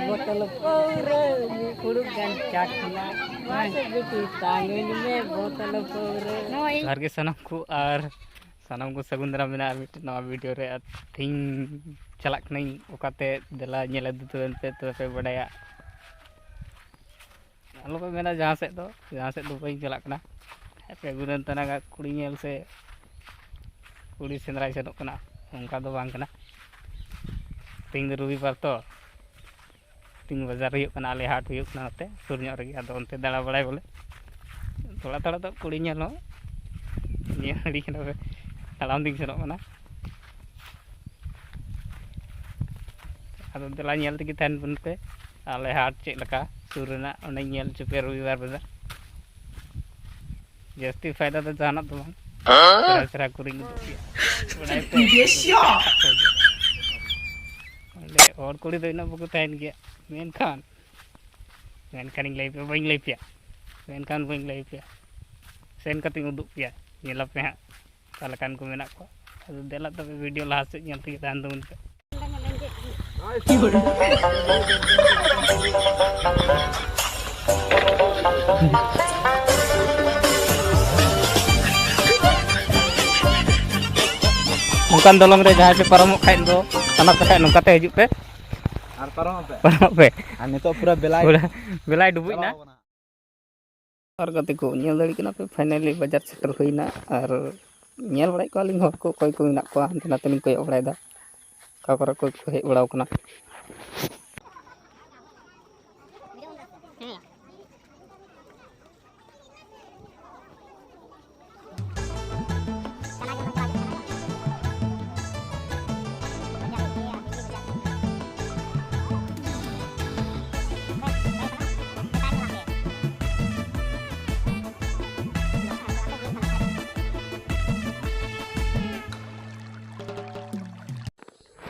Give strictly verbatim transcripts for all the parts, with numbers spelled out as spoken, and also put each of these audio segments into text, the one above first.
ᱵᱳᱛᱚᱞ ᱯᱟᱹᱣᱨᱟᱹ, ᱢᱤᱫ ᱯᱷᱩᱲᱩᱜ ᱜᱟᱱ ᱪᱟᱠᱷᱱᱟ, ᱢᱟᱥᱮ ᱵᱤᱴᱤ ᱛᱟᱝᱟᱹᱧ ᱢᱮ ᱵᱳᱛᱚᱞ ᱯᱟᱹᱣᱨᱟᱹ᱾ ᱡᱚᱦᱟᱨ ᱜᱮ ᱥᱟᱱᱟᱢ ᱠᱚ, ᱟᱨ ᱥᱟᱱᱟᱢ ᱠᱚ ᱥᱟᱹᱜᱩᱱ ᱫᱟᱨᱟᱢ ᱢᱮᱱᱟᱜᱼᱟ ᱟᱨ ᱢᱤᱫᱴᱮᱱ ᱱᱟᱣᱟ ᱵᱷᱤᱰᱤᱭᱳ ᱨᱮ᱾ ᱟᱨ ᱛᱮᱦᱮᱧ ᱪᱟᱞᱟᱜ ᱠᱟᱹᱱᱟᱹᱧ ᱚᱠᱟᱛᱮ, ᱫᱮᱞᱟ ᱧᱮᱞ ᱤᱫᱤ ᱛᱟᱵᱚᱱ ᱯᱮ, ᱛᱚᱵᱮ ᱯᱮ ᱵᱟᱰᱟᱭᱟ᱾ ᱟᱞᱚᱯᱮ ᱢᱮᱱᱟ ᱡᱟᱦᱟᱸ ᱥᱮᱫ ᱫᱚ, ᱡᱟᱦᱟᱸ ᱥᱮᱫ ᱫᱚ ᱵᱟᱹᱧ ᱪᱟᱞᱟᱜ ᱠᱟᱱᱟ᱾ ᱟᱯᱮ ᱜᱩᱱᱟᱹᱱ ᱛᱟᱱᱟᱜᱟ ᱠᱩᱲᱤ ᱧᱮᱞ ᱥᱮ ᱠᱩᱲᱤ ᱥᱮᱸᱫᱽᱨᱟᱭ ᱥᱮᱱᱚᱜ ᱠᱟᱱᱟ, ᱚᱱᱠᱟ ᱫᱚ ᱵᱟᱝ ᱠᱟᱱᱟ᱾ ᱛᱮᱦᱮᱧ ᱫᱚ ᱨᱚᱵᱤᱵᱟᱨ ᱛᱚ, ᱛᱮᱦᱮᱧ ᱵᱟᱡᱟᱨ ᱦᱩᱭᱩᱜ ᱠᱟᱱᱟ, ᱟᱞᱮ ᱦᱟᱴ ᱦᱩᱭᱩᱜ ᱠᱟᱱᱟ ᱱᱚᱛᱮ ᱥᱩᱨ ᱧᱚᱜ ᱨᱮᱜᱮ᱾ ᱟᱫᱚ ᱚᱱᱛᱮ ᱫᱟᱬᱟ ᱵᱟᱲᱟᱭ ᱵᱚᱞᱮ, ᱛᱷᱚᱲᱟ ᱛᱷᱚᱲᱟ ᱫᱚ ᱠᱩᱲᱤ ᱧᱮᱞ ᱦᱚᱸ ᱧᱮᱞ ᱟᱹᱰᱤ ᱠᱟᱱᱟ ᱯᱮ, ᱛᱟᱲᱟᱢ ᱛᱮᱧ ᱥᱮᱱᱚᱜ ᱠᱟᱱᱟ᱾ ᱟᱫᱚ ᱫᱮᱞᱟ ᱧᱮᱞ ᱛᱮᱜᱮ ᱛᱟᱦᱮᱱ ᱵᱚᱱ ᱯᱮ, ᱟᱞᱮ ᱦᱟᱴ ᱪᱮᱫ ᱞᱮᱠᱟ ᱥᱩᱨ ᱨᱮᱱᱟᱜ, ᱚᱸᱰᱮᱧ ᱧᱮᱞ ᱦᱚᱪᱚ ᱯᱮᱭᱟ ᱨᱚᱵᱤᱵᱟᱨ ᱵᱟᱡᱟᱨ᱾ ᱡᱟᱹᱥᱛᱤ ᱯᱷᱟᱭᱫᱟ ᱫᱚ ᱡᱟᱦᱟᱱᱟᱜ ᱫᱚ ᱵᱟᱝ, ᱥᱮᱬᱟ ᱥᱮᱬᱟ ᱠᱩᱲᱤᱧ ᱩᱫᱩᱜ ᱯᱮᱭᱟ, ᱵᱟᱲᱟᱭ ᱯᱮ᱾ ᱚᱸᱰᱮ ᱦᱚᱲ ᱠᱩᱲᱤ ᱫᱚ ᱤᱱᱟᱹᱜ ᱵᱟᱠᱚ ᱛᱟᱦᱮᱱ ᱜᱮᱭᱟ, ᱢᱮᱱᱠᱷᱟᱱ, ᱢᱮᱱᱠᱷᱟᱱᱤᱧ ᱞᱟᱹᱭ ᱯᱮᱭᱟ, ᱵᱟᱹᱧ ᱞᱟᱹᱭ ᱯᱮᱭᱟ, ᱢᱮᱱᱠᱷᱟᱱ ᱵᱟᱹᱧ ᱞᱟᱹᱭ ᱯᱮᱭᱟ, ᱥᱮᱱ ᱠᱟᱛᱮᱧ ᱩᱫᱩᱜ ᱯᱮᱭᱟ, ᱧᱮᱞ ᱟᱯᱮ ᱦᱟᱸᱜ᱾ ᱚᱠᱟ ᱞᱮᱠᱟᱱ ᱠᱚ ᱢᱮᱱᱟᱜ ᱠᱚᱣᱟ᱾ ᱟᱫᱚ ᱫᱮᱞᱟ ᱛᱚᱵᱮ ᱵᱷᱤᱰᱤᱭᱳ ᱞᱟᱦᱟ ᱥᱮᱫ ᱧᱮᱞ ᱛᱮᱜᱮ ᱛᱟᱦᱮᱱ ᱛᱟᱵᱚᱱ ᱯᱮ᱾ ᱚᱱᱠᱟᱱ ᱫᱚᱞᱚᱝ ᱨᱮ ᱡᱟᱦᱟᱸᱭ ᱯᱮ ᱯᱟᱨᱚᱢᱚᱜ ᱠᱷᱟᱡ ᱫᱚ, ᱥᱟᱱᱟᱢ ᱯᱮ ᱠᱷᱟᱡ ᱱᱚᱝᱠᱟ ᱛᱮ ᱦᱤᱡᱩᱜ ᱯᱮ᱾ ᱟᱨ ᱯᱟᱨᱚᱢᱚᱜ ᱯᱮ᱾ ᱯᱟᱨᱚᱢᱚᱜ ᱯᱮ᱾ ᱟᱨ ᱱᱤᱛᱚᱜ ᱯᱩᱨᱟᱹ ᱵᱮᱞᱟᱭ ᱯᱩᱨᱟᱹ ᱵᱮᱞᱟᱭ ᱰᱩᱵᱩᱡ ᱮᱱᱟ᱾ ᱪᱟᱵᱟᱣ ᱠᱟᱱᱟ᱾ ᱟᱨ ᱜᱟᱛᱮ ᱠᱚ, ᱧᱮᱞ ᱫᱟᱲᱮᱭᱟᱜ ᱠᱟᱱᱟ ᱯᱮ, finally ᱵᱟᱡᱟᱨ ᱥᱮᱴᱮᱨ ᱦᱩᱭᱱᱟ᱾ ᱟᱨ ᱧᱮᱞ ᱵᱟᱲᱟᱭᱮᱫ ᱠᱚᱣᱟᱞᱤᱧ ᱦᱚᱲ ᱠᱚ ᱚᱠᱚᱭ ᱠᱚ ᱢᱮᱱᱟᱜ ᱠᱚᱣᱟ, ᱦᱟᱱᱛᱮ ᱱᱟᱛᱮ ᱞᱤᱧ ᱠᱚᱭᱚᱜ ᱵᱟᱲᱟᱭᱮᱫᱟ, ᱚᱠᱟ ᱠᱚᱨᱮ ᱚᱠᱚᱭ ᱠᱚ ᱦᱮᱡ ᱵᱟᱲᱟᱣ ᱠᱟᱱᱟ᱾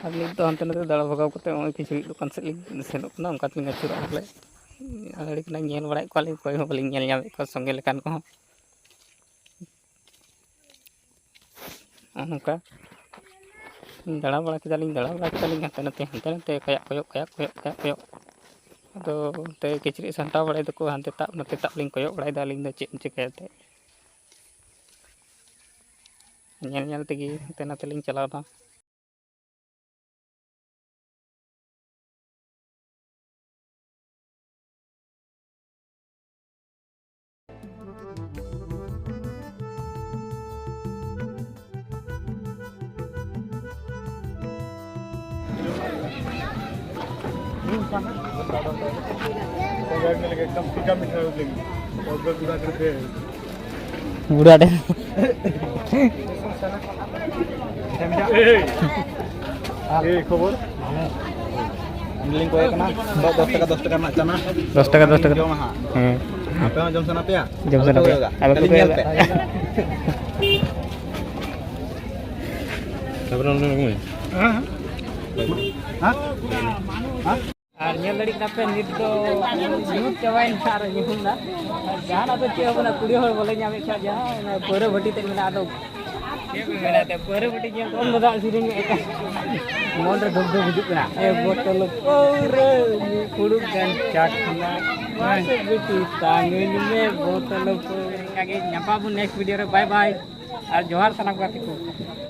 ᱟᱨ ᱱᱤᱛ ᱫᱚ ᱦᱟᱱᱛᱮ ᱱᱟᱛᱮ ᱫᱟᱬᱟ ᱵᱷᱟᱜᱟᱣ ᱠᱟᱛᱮ ᱱᱚᱜᱼᱚᱭ ᱠᱤᱪᱨᱤᱡ ᱫᱚᱠᱟᱱ ᱥᱮᱫ ᱞᱤᱧ ᱥᱮᱱᱚᱜ ᱠᱟᱱᱟ, ᱚᱱᱠᱟ ᱛᱮᱞᱤᱧ ᱟᱹᱪᱩᱨᱚᱜᱼᱟ ᱵᱚᱞᱮ᱾ ᱟᱹᱰᱤ ᱜᱟᱱ ᱧᱮᱞ ᱵᱟᱲᱟᱭᱮᱫ ᱠᱚᱣᱟᱞᱤᱧ, ᱚᱠᱚᱭ ᱦᱚᱸ ᱵᱟᱹᱞᱤᱧ ᱧᱮᱞ ᱧᱟᱢᱮᱫ ᱠᱚᱣᱟ ᱥᱚᱸᱜᱮ ᱞᱮᱠᱟᱱ ᱠᱚᱦᱚᱸ᱾ ᱱᱚᱜᱼᱚ ᱱᱚᱝᱠᱟ ᱫᱟᱬᱟ ᱵᱟᱲᱟ ᱠᱮᱫᱟᱞᱤᱧ, ᱫᱟᱬᱟ ᱵᱟᱲᱟ ᱠᱮᱫᱟᱞᱤᱧ ᱦᱟᱱᱛᱮ ᱱᱟᱛᱮ, ᱦᱟᱱᱛᱮ ᱱᱟᱛᱮ, ᱠᱚᱭᱚᱜ ᱠᱚᱭᱚᱜ, ᱠᱚᱭᱚᱜ ᱠᱚᱭᱚᱜ, ᱠᱚᱭᱚᱜ ᱠᱚᱭᱚᱜ᱾ ᱟᱫᱚ ᱚᱱᱛᱮ ᱠᱤᱪᱨᱤᱡ ᱥᱟᱢᱴᱟᱣ ᱵᱟᱲᱟᱭ ᱫᱟᱠᱚ, ᱦᱟᱱᱛᱮ ᱛᱟᱵ ᱱᱚᱛᱮ ᱛᱟᱵ ᱞᱤᱧ ᱠᱚᱭᱚᱜ ᱵᱟᱲᱟᱭᱮᱫᱟ ᱟᱹᱞᱤᱧ ᱫᱚ ᱪᱮᱫ ᱮᱢ ᱪᱤᱠᱟᱹᱭᱟ ᱮᱱᱛᱮᱫ᱾ ᱧᱮᱞ ᱧᱮᱞ ᱛᱮᱜᱮ ᱦᱟᱱᱛᱮ ᱱᱟᱛᱮ ᱞᱤᱧ ᱪᱟᱞᱟᱣᱱᱟ᱾ एकदम फीका मीठा हो गई। और जो गुड़ा करते हैं। ᱜᱩᱲ ᱟᱴᱮ᱾ ᱮᱭ, ᱠᱷᱚᱵᱚᱨ? ᱚᱸᱰᱮᱞᱤᱧ ᱠᱚᱭᱮ ᱠᱟᱱᱟ, ᱫᱚᱥ ᱴᱟᱠᱟ, ᱫᱚᱥ ᱴᱟᱠᱟ ᱨᱮᱱᱟᱜ ᱪᱟᱱᱟ᱾ ᱫᱚᱥ ᱴᱟᱠᱟ, ᱫᱚᱥ ᱴᱟᱠᱟ᱾ ᱡᱚᱢᱟ ᱦᱟᱸᱜ᱾ ᱦᱮᱸ᱾ ᱟᱯᱮ ᱦᱚᱸ ᱡᱚᱢ ᱥᱟᱱᱟ ᱯᱮᱭᱟ? ᱡᱚᱢ ᱥᱟᱱᱟ ᱯᱮᱭᱟ᱾ ᱟᱞᱚᱯᱮ ᱠᱚᱭᱚᱜᱟ᱾ ᱟᱞᱚᱯᱮ ᱠᱷᱟᱹᱞᱤ ᱧᱮᱞ ᱠᱚᱭᱚᱜᱟ᱾ ᱯᱮ᱾ ᱛᱟᱯᱚᱨᱮ ᱚᱸᱰᱮ ᱦᱮᱸ? ᱦᱮᱸ? ᱦᱮᱸ? ᱟᱨ ᱧᱮᱞ ᱫᱟᱲᱮᱭᱟᱜ ᱠᱟᱱᱟ ᱯᱮ, ᱱᱤᱛ ᱫᱚ ᱧᱩᱛ ᱪᱟᱵᱟᱭᱮᱱᱟ ᱟᱨ ᱧᱩᱦᱩᱢ ᱫᱟᱜ᱾ ᱟᱨ ᱡᱟᱦᱟᱱᱟᱜ ᱫᱚ ᱪᱮᱫ ᱦᱚᱸ ᱵᱟᱹᱱᱩᱜᱼᱟ, ᱠᱩᱲᱤ ᱦᱚᱲ ᱵᱚᱞᱮ ᱧᱟᱢᱮᱫ ᱠᱷᱟᱱ ᱡᱟᱦᱟᱸ ᱚᱱᱟ ᱯᱟᱹᱣᱨᱟᱹ ᱵᱷᱟᱹᱴᱤ ᱛᱮᱫ ᱢᱮᱱᱟᱜᱼᱟ, ᱟᱫᱚ ᱪᱮᱫ ᱯᱮ ᱢᱮᱱᱟ ᱮᱱᱛᱮᱫ, ᱯᱟᱹᱣᱨᱟᱹ ᱵᱷᱟᱹᱴᱤ ᱧᱮᱞ ᱠᱚᱢ ᱫᱚ ᱫᱟᱜ ᱥᱮᱨᱮᱧ ᱮᱫ ᱠᱟᱱ ᱢᱚᱱ ᱨᱮ ᱫᱷᱩᱠ ᱫᱷᱩᱠ ᱦᱤᱡᱩᱜ ᱠᱟᱱᱟ᱾ ᱮ ᱵᱳᱛᱚᱞ ᱯᱟᱹᱣᱨᱟᱹ, ᱢᱤᱫ ᱯᱷᱩᱲᱩᱜ ᱜᱟᱱ ᱪᱟᱴ ᱠᱷᱟᱱᱟ, ᱢᱟᱥᱮ ᱵᱤᱴᱤ ᱛᱟᱝᱟᱹᱧ ᱢᱮ ᱵᱳᱛᱚᱞ ᱯᱟᱹᱣᱨᱟᱹ᱾ ᱚᱱᱠᱟ ᱜᱮ ᱧᱟᱯᱟᱢ ᱟᱵᱚᱱ next video ᱨᱮ, bye bye ᱟᱨ ᱡᱚᱦᱟᱨ ᱥᱟᱱᱟᱢ ᱜᱟᱛᱮ ᱠᱚ᱾